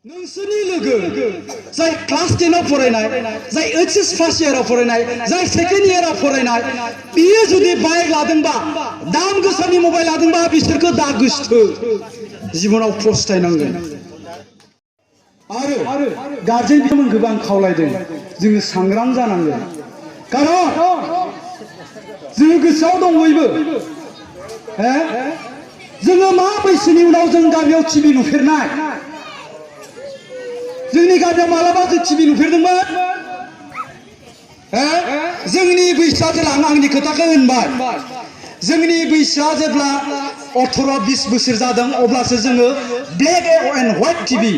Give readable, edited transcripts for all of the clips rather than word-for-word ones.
नोंसोरनि लोगो जाय क्लास 10 आव फरायनाय जाय एचएस फार्स्ट इयार आव फरायनाय जाय सेकेन्ड इयार आव फरायनाय बियो जुदि बाइक लादोंबा दाम गोसानि मबाइल लादोंबा बिसोरखौ दा गोसथो जिबनाव फस्थायनांगोन आरो गार्जेन बिथांमोनखौबो आं खावलायदों जोङो सांग्रां जानांगोन कारन जोङो गोसोआव दं बयबो जोङो मा बैसोनि उनाव जों गामियाव टिभि नुफेरनाय जोंनि गामियाव मालाबा जों टिभि नुफेरदोंमोन जोंनि बैसोआ जेब्ला आंनि खोथाखौ होनबाय जोंनि बैसोआ जेब्ला 18-20 बोसोर जादों अब्लासो जोङो ब्लेक एन्ड व्हाइट टिभि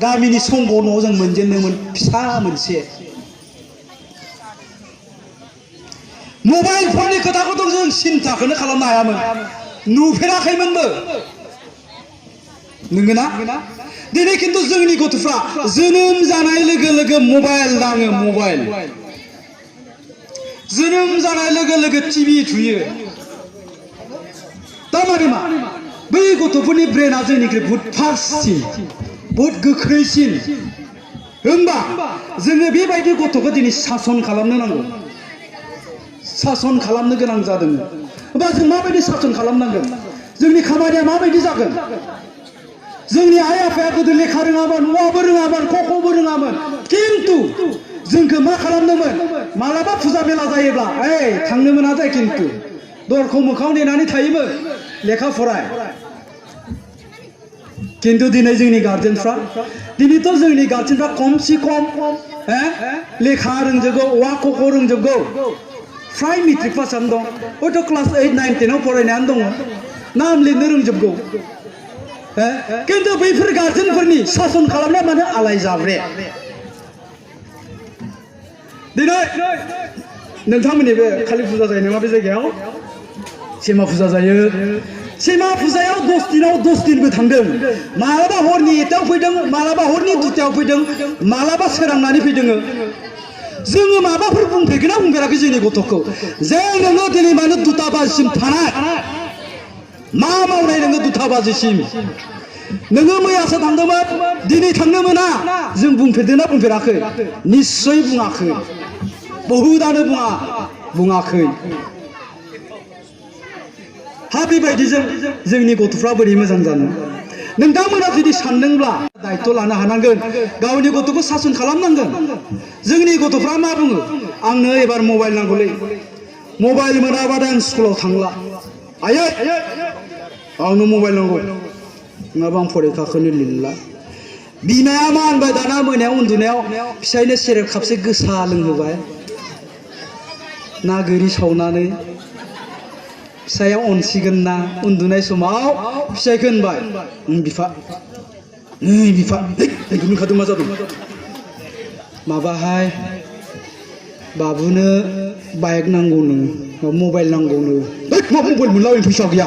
गामिनि संग न'आव जों मोनजेनदोंमोन फिसा मोनसे मबाइल फननि खोथाखौथ' जों सिन्ताखौनो खालामनो हायामोन नुफेराखैमोनबो नंगौना दिनै खिन्थु जोंनि गथ'फ्रा जोनोम जानाय लोगो लोगो मबाइल दाङो मबाइल जोनोम जानाय लोगो लोगो टिभि थुयो तारमाने मा बै गथ'फोरनि ब्रेना जोंनिख्रुइ बहुत फास्टसिन बहुत गोख्रैसिन होमबा जोङो बेबायदि गथ'खौ दिनै सासन खालामनो नांगौ सासन खालामनो गोनां जादों होमबा जों माबायदि सासन खालामनांगोन जोंनि खामानिया माबायदि जागोन जोंनि आइ आफाया गोदो लेखा रोङामोन औवाबो रोङामोन खख'बो रोङामोन किन्तु जोंखौ मा खालामदोंमोन मालाबा फुजा मेला जायोब्ला थांनो मोना जाय किन्तु दरखौ मोखाङाव नेनानै थायोमोन लेखा फराय किन्तु दिनै जोंनि गार्जेनफ्रा दिनैथ' जोंनि गार्जेनफ्रा खमसे खम लेखा रोंजोबगौ औवा खख' रोंजोबगौ फ्राय मेट्रिक पासआनो दं हयथ' क्लास 8, 9, 10 आव फरायनायानो दङ नाम लिरनो रोंजोबगौ किन्तु बैफोर गार्जेनफोरनि सासन खालामनाया मानो आलाय जाब्रे दिनै नोंथांमोननि बे कालि फुजा जायो नामा बे जायगायाव सेमा फुजा जायो सेमा फुजायाव 10 दिनाव 10 दिनबो थांदों मालाबा हरनि 1टायाव फैदों मालाबा हरनि 2टायाव फैदों मालाबा सोरांनानै फैदों जोङो माबाफोर बुंफेरगोन ना बुंफेराखै जोंनि गथ'खौ जे नोङो दिनै मानो 2टा बाजिसिम थानाय मा मावनाय नोङो 2टा बाजिसिम नोङो मैयासो थांदोंमोन दिनै थांनो मोना जों बुंफेरदोंना बुंफेराखै निस्सय बुङाखै बहुदानो बुङाखै हा बेबायदिजों जोंनि गथ'फ्रा बोरै मोजां जानो नोंथांमोना जुदि सानदोंब्ला दायित्व लानो हानांगोन गावनि गथ'खौ सासन खालामनांगोन जोंनि गथ'फ्रा मा बुङो आंनो एबार मबाइल नांगौलै मबाइल मोनाबाथाय आं स्कुलाव थांला आयै आंनो मबाइल नांगौ नङाबा आं फरिखाखौनो लिरला बिमाया मा होनबाय दाना मोनायाव उन्दुनायाव फिसायनो सेरेब खापसे गोसा लोंहोबाय ना गोरि सावनानै फिसाया अनसिगोन ना उन्दुनाय समाव फिसायखौ होनबाय बिफा नै बिफा उन्दुखादों मा जादों माबाहाय बाबुनो बाइक नांगौनो मबाइल नांगौनो मा मबाइल मोनला फैसा गैया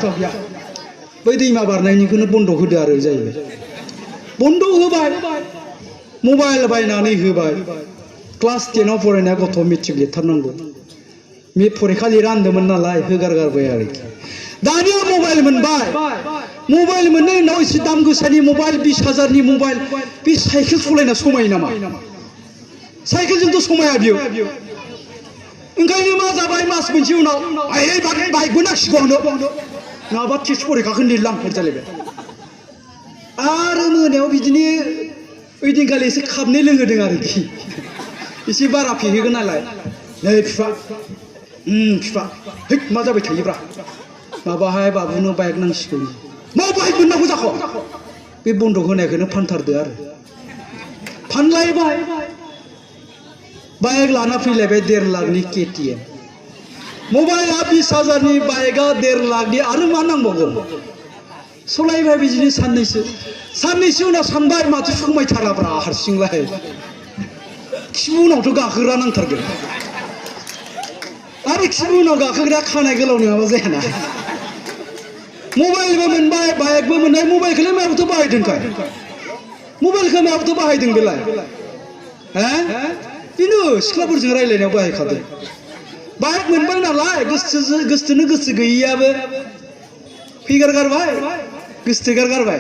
बै दैमा बारनायनिखौनो बन्द होदो आरो जाहैबाय बन्द होबाय मबाइल बायनानै होबाय क्लास 10 आव फरायनाय गथ' मेट्रिक लिरथारनांगौ फरिखा लिरा होनदोंमोन नालाय होगारगारबाय आरोखि दानिया मबाइल मोनबाय मबाइल मोननायनि उनाव एसे दाम गोसानि मबाइल 20,000नि मबाइल बे साइकेल सलायना समायो नामा साइकेलजोंथ' समाया बियो ओंखायनो मा जाबाय मास मोनसे उनाव बाइकबो नांसिगौ नङाबा टेस्ट फरिखाखौ लिरलां जालायबाय आरो मोनायाव बिदिनो ओइदिनखालि एसे खाबनै लोंहोदों आरोखि एसे बारा फेहोगोन नालाय नै बिफा मा जाबाय थायोब्रा माबाहाय बाबुनो बाइक नांसिगौ मा बाइक मोननांगौ जाखो बे बन्द होनायखौनो फानथारदो आरो फानलायबाय बाइक लाना फैलायबाय 1.5 लाखनि KTM मबाइला 20,000नि बाइकआ 1.5 लाखनि आरो मा नांबावगौ सलायबाय बिदिनो साननैसो उनाव सानबाय माथो समायथाराब्रा हारसिंलाय खिबु उनावथ' गाखोग्रा नांथारगोन आरो खिबु उनाव गाखोग्रा खानाय गोलाव नङाबा जायाना मबाइलबो मोनबाय बाइकबो मोननाय मबाइलखौलाय मायावथ' बाहायदोंखाय मबाइलखौ मायावथ' बाहायदों बेलाय बेनो सिख्लाफोरजों रायज्लायनायाव बाहायखादों बाइक मोनबाय नालाय गोसोनो गोसो गैयैयाबो फैगारगारबाय गोसोगारगारबाय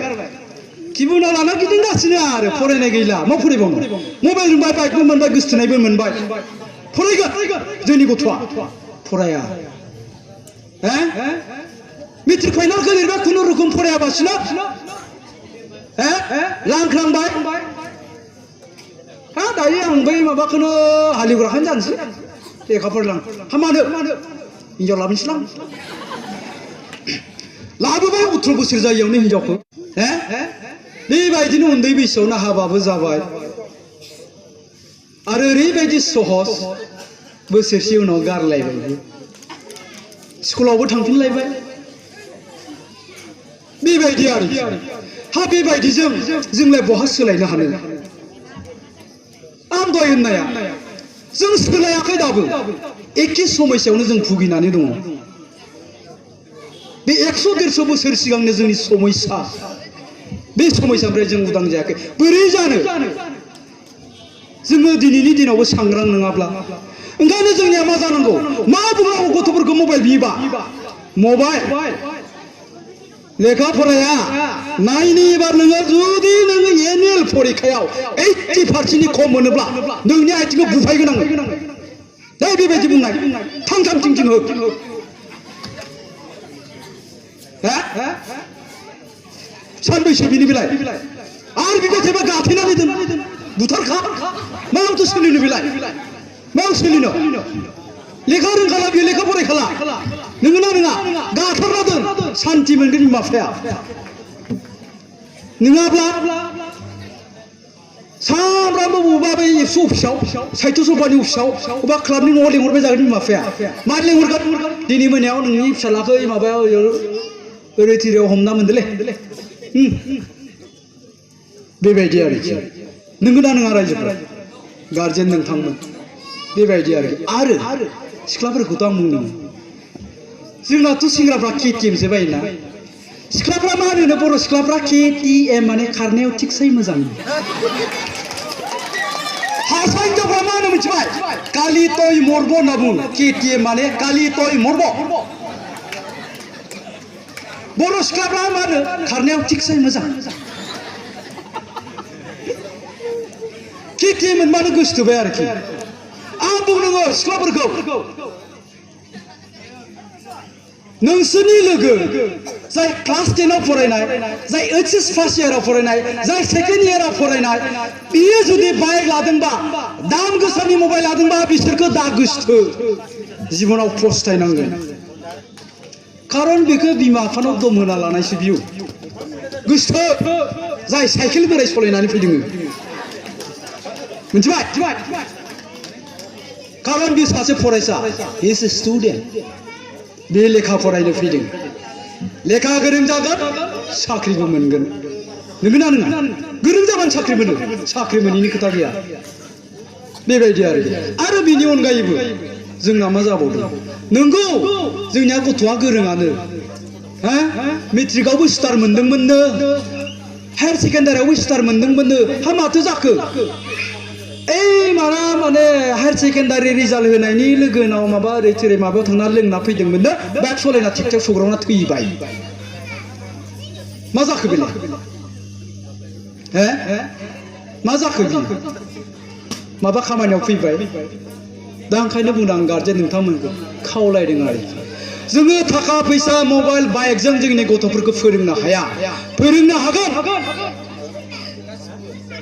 किबुनाव लाना गिदिंगासिनो आरो फरायनाय गैला मा फरायबावनो मबाइल मोनबाय बाइकबो मोनबाय गोसथोनायबो मोनबाय फरायगोन जोंनि गथ'आ फराया मेट्रिक फाइनालखौ लिरबा खुनुरुखुम फरायाबासिनो लांख्रांबाय दायो आं बै माबाखौनो हालेवग्राखौनो जानोसै लेखा फरायलां मानो हिनजाव लाबोनोसैलां लाबोबाय 18 बोसोर जायैयावनो हिनजावखौ बेबायदिनो उन्दै बैसोआवनो हाबाबो जाबाय आरो ओरैबायदि सहज बोसोरसे उनाव गारलायबाय स्कुलावबो थांफिनलायबाय बेबायदि आरोखि बेबायदिजों जोंलाय बहा सोलायनो हानो आं दहाय होननाया जों सोलायाखै दाबो एखे समस्यायावनो जों भुगिनानै दङ बे 100-150 बोसोर सिगांनो जोंनि समस्या बे समस्यानिफ्राय जों उदां जायाखै बोरै जानो जोङो दिनैनि दिनावबो सांग्रां नङाब्ला ओंखायनो जोंनिया मा जानांगौ मा बुंनांगौ गथ'फोरखौ मबाइल बियोबा मबाइल लेखा फराया नायनि एबार नोङो जुदि नोङो एनुवेल फरिखायाव 80% खम मोनोब्ला नोंनि आथिंखौ बुफायगोन आङो दा बेबायदि बुंनाय थां थिं हो सानबैसो बिनि बिलाइ आरो बेबायदिबा गाथेनानै दोन बुथारखा मायावथो सोलिनो बिलाइ मायाव सोलिनो लेखा रोंखाला बियो लेखा फरायखाला नोङो ना नङा गाथारना दोन सान्थि मोनगोन बिमा बिफाया नङाब्ला सामफ्रामबो बबेबा बै एबसु अफिसाव साहित्य सभानि अफिसाव बबेबा क्लाबनि न'आव लेंहरबाय जागोन बिमा बिफाया मार लेंहरगोन दिनै मोनायाव नोंनि फिसालाखौ माबायाव ओरै थिरियाव हमना मोनदोलै बेबायदि आरोखि नोंगौ ना नङा रायजोफोरा गारजेन नोंथांमोन बेबायदि आरो सिख्लाफोरखौथ' आं बुंदों जोंनाथ' सेंग्राफ्रा KTMसो बायोना सिख्लाफ्रा मा होनो बर' सिख्लाफ्रा KTM माने खारनायाव थिगसाय मोजां हारसा हिनजावफ्रा मा होनो मिथिबाय कालि तय मर्ब होनना बुङो KTM माने कालि तय मर्ब बर' सिख्लाफ्रा मा होनो खारनायाव थिगसाय मोजां KTM मोनबानो गोसोथोबाय आरोखि आं बुंनांगौ सिख्लाफोरखौ नोंसोरनि लोगो जाय क्लास 10आव फरायनाय जाय HS फार्स्ट इयाराव फरायनाय जाय सेकेन्ड इयाराव फरायनाय बियो जुदि बाइक लादोंबा दाम गोसानि मबाइल लादोंबा बिसोरखौ दा गोसोथो जिबनाव फस्थायनांगोन खारन बेखौ बिमा बिफानाव दम होना लानायसो बियो गोसोथो जाय साइकेल बोराय सलायनानै फैदों मिथिबाय खारन बे सासे फरायसा हि इज ए स्टुडेन्ट बे लेखा फरायनो फैदों लेखा गोरों जागोन साख्रिबो मोनगोन नंगौना नङा गोरों जाबानो साख्रि मोनो साख्रि मोनैनि खोथा गैया बेबायदि आरो बेनि अनगायैबो जोंना मा जाबावदों नंगौ जोंनिया गथ'आ गोरोङानो मेट्रिकआवबो स्टार मोनदोंमोननो हायार सेकेन्डारियावबो स्टार मोनदोंमोननो माथो जाखो माने हायार सेकेन्डारि रिजाल्ट होनायनि लोगोनाव माबा ओरै थोरै माबायाव थांना लोंना फैदोंमोननो बाइक सलायना टिकटक सौग्रावना थैबाय मा जाखो बेलाय मा जाखो बियो माबा खामानियाव फैबाय दा ओंखायनो बुंदों आं गारजेन नोंथांमोनखौ खावलायदों आरोखि जोङो थाखा फैसा मबाइल बाइकजों जोंनि गथ'फोरखौ फोरोंनो हाया फोरोंनो हागोन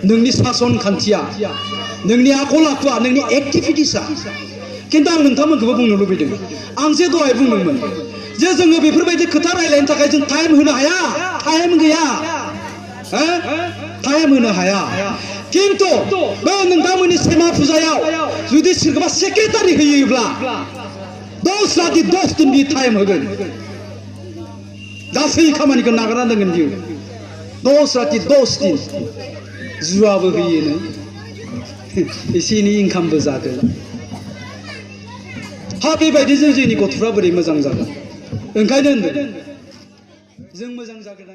नोंनि सासन खान्थिया नोंनि आखल आखुआ नोंनि एक्टिभिटिसा खिन्थु आं नोंथांमोनखौबो बुंनो लुबैदों आं जे दहाय बुंदोंमोन जे जोङो बेफोरबायदि खोथा रायलायनो थाखाय जों टाइम होनो हाया टाइम गैया टाइम होनो हाया खिन्थु बे नोंथांमोननि सेमा फुजायाव जुदि सोरखौबा सेक्रेटारि होयोब्ला 10 राति 10 दिन बि टाइम होगोन गासै खामानिखौ नागारना दोनगोन बियो 10 राति 10 दिन जुवाबो होयोनो एसे एनै इनकामबो जागोन बेबायदिजों जोंनि गथ'फ्रा बोरै मोजां जागोन ओंखायनो होनदों जों मोजां जागोन